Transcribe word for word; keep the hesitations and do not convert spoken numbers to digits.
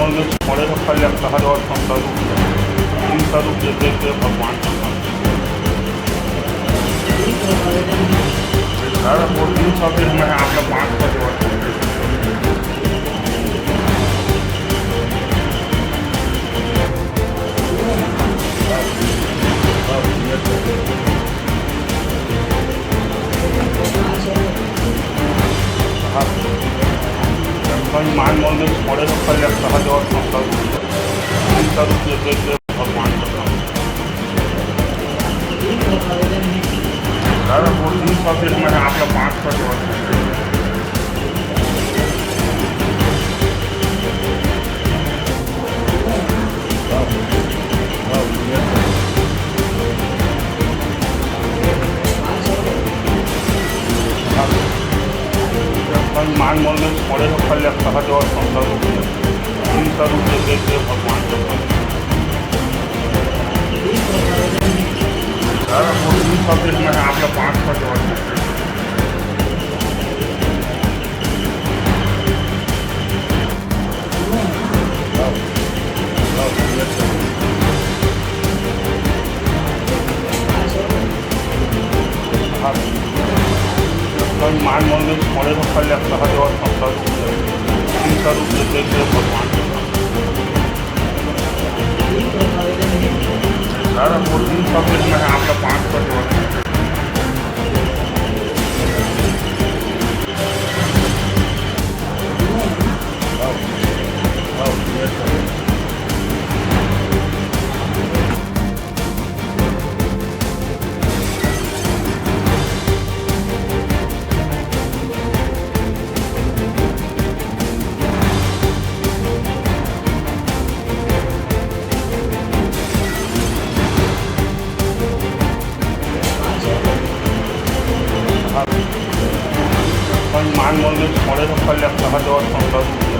मड़े रखल या कहा जावत संता रूप से, तीन सौ रुपये दे के भगवान के पास। सारा वो तीन सौ के मैं आपका पाँच सौ देवत। हाँ। भाई मान मोल में पड़े तो कर लिया, कहा जावत संता रूप से, तीन सौ रुपये दे के भगवान का काम। दादा, वो तीन सौ के मैं आपका पाँच सौ के बाद। मान मोल में पड़े तो कर लिया, कहा जावत संता रूप से, तीन सौ रुपये दे के भगवान का काम। दादा, वो तीन सौ के मैं आपका पाँच सौ के बाद। मान मोल में पड़े तो कर लिया, कहा जावत संता रूप से, तीन सौ रुपये दे के भगवान के पास। दादा, वो तीन सौ में आपका पाँच सौ के बाद। मान मोल में पड़े तो कर लिया, कहा जावत संता रूप से,